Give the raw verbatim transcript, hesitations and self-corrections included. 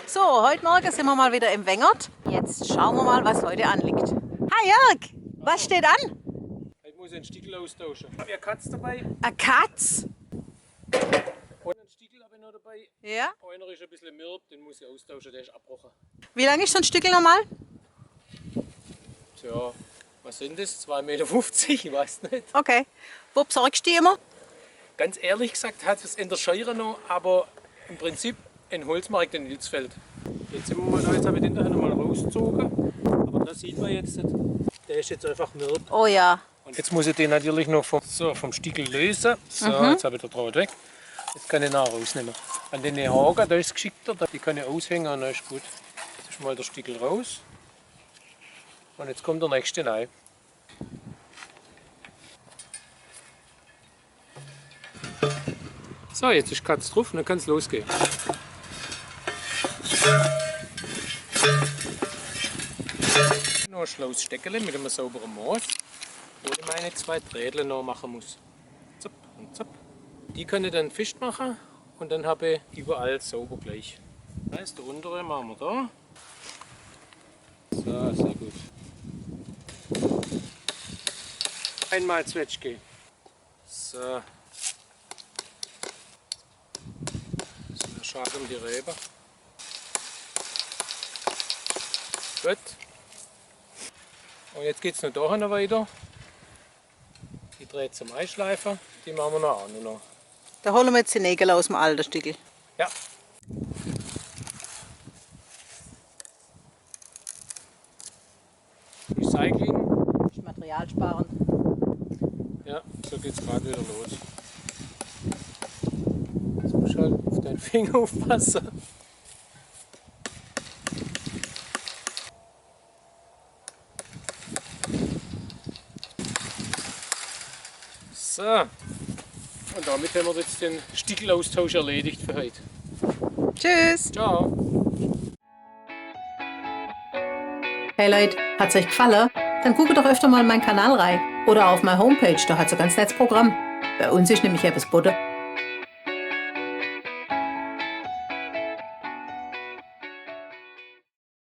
So, heute Morgen sind wir mal wieder im Wengert. Jetzt schauen wir mal, was heute anliegt. Hi Jörg, was steht an? Ich muss ein Stickel austauschen. Hab ich eine Katz dabei? Eine Katz? Und ein Stickel habe ich noch dabei. Ja? Einer ist ein bisschen mürb, den muss ich austauschen, der ist abgebrochen. Wie lang ist so ein Stickel normal? Tja, was sind das? Zwei Meter fünfzig? Ich weiß nicht. Okay. Wo besorgst du die immer? Ganz ehrlich gesagt, hat es in der Scheune noch, aber im Prinzip in Holzmarkt in Ilsfeld. Jetzt sind wir mal da, jetzt habe ich den da nochmal rausgezogen. Aber das sieht man jetzt nicht. Der ist jetzt einfach mürb. Oh ja. Und jetzt muss ich den natürlich noch vom, so, vom Stickel lösen. So, mhm. Jetzt habe ich den Draht weg. Jetzt kann ich ihn auch rausnehmen. An den Haken, da ist es geschickter, da, die kann ich aushängen und dann ist gut. Jetzt ist mal der Stickel raus. Und jetzt kommt der nächste rein. So, jetzt ist Katz drauf und dann kann es losgehen. Noch ein schlaues Steckele mit einem sauberen Maß, wo ich meine zwei Drädle noch machen muss. Zapp und zapp. Die kann ich dann festmachen und dann habe ich überall sauber gleich. Da ist der untere, machen wir da. So, sehr gut. Einmal Zwetschge. So. So, schade um die Rebe. Gut. Und jetzt geht es noch da weiter. Die Drähte zum Einschleifen, die machen wir noch auch noch. Da holen wir jetzt die Nägel aus dem alten Stickel. Ja. Recycling. Ist materialsparend. Ja, so geht es gerade wieder los. Jetzt musst du halt auf deinen Finger aufpassen. So. Und damit haben wir jetzt den Stickelaustausch erledigt für heute. Tschüss. Ciao. Hey Leute, hat es euch gefallen? Dann guckt doch öfter mal in meinen Kanal rein oder auf meine Homepage, da hat es ein ganz nettes Programm. Bei uns ist nämlich etwas geboten.